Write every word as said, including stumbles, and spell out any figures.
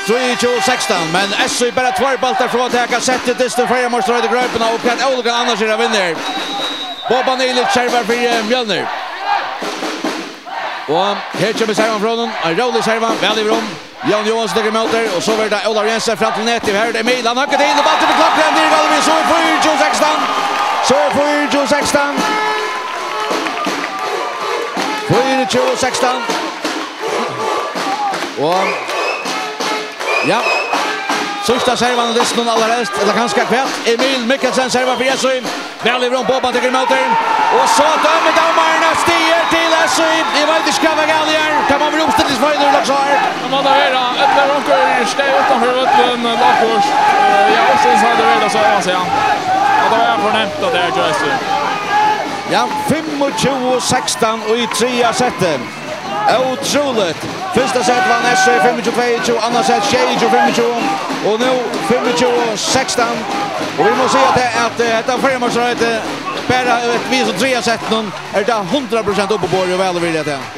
Trýogtjúgu sekstan, men S Í bara tveir bóltar frá at taka settið, dystir Føroyameistaraheitið Greipuna, og hvat ólukkið annars er at vinna her. Boban Ilic servar fyri, eh, Mjølnir. Og her kemur servan frá honum, ein rólig serva, væl yvir um. Jón Johansen tekur ímóti, og so verður tað Ólavur Jensen fram til netið. Her er tað Emil, hann høggur til, og bólturin við klokkan niður í gólvið, so er fýraogtjúgu sekstan. So er fýraogtjúgu sekstan. Fýraogtjúgu sekstan. Og, ja, síðsta servan á dystinum allarhelst, ella kanska hvat? Emil Mikkelsen servar fyri S Í. Væl yvir um, Boban tekur ímóti. Og so dømir dómarin, at stig er til S Í. Eg veit ikki, hvat var galið her. Tað má vera uppstillingsfeilur, ella so er. Tað má tað vera. Ella onkur steig uttanfyri vøllin, ella okkurt. Eh, ja, orsakið er tað vera, so eg má siga. Og tað var fornemt, at tað er hjá S Í. Ja, fimmogtjúgu sekstan í triðja seti. Ótrúligt. Fyrsta sett vann S Í fimmogtjúgu tveyogtjúgu, annað sett sjeyogtjúgu fimmogtjúgu og nú fimmogtjúgu sekstan. Og vit mugu siga tað, at, eh, hetta Føroyameistaraheitið bara, eh, við so triðja settinum er tað hundrað prosent uppi á borðið og væl og virðiliga tað.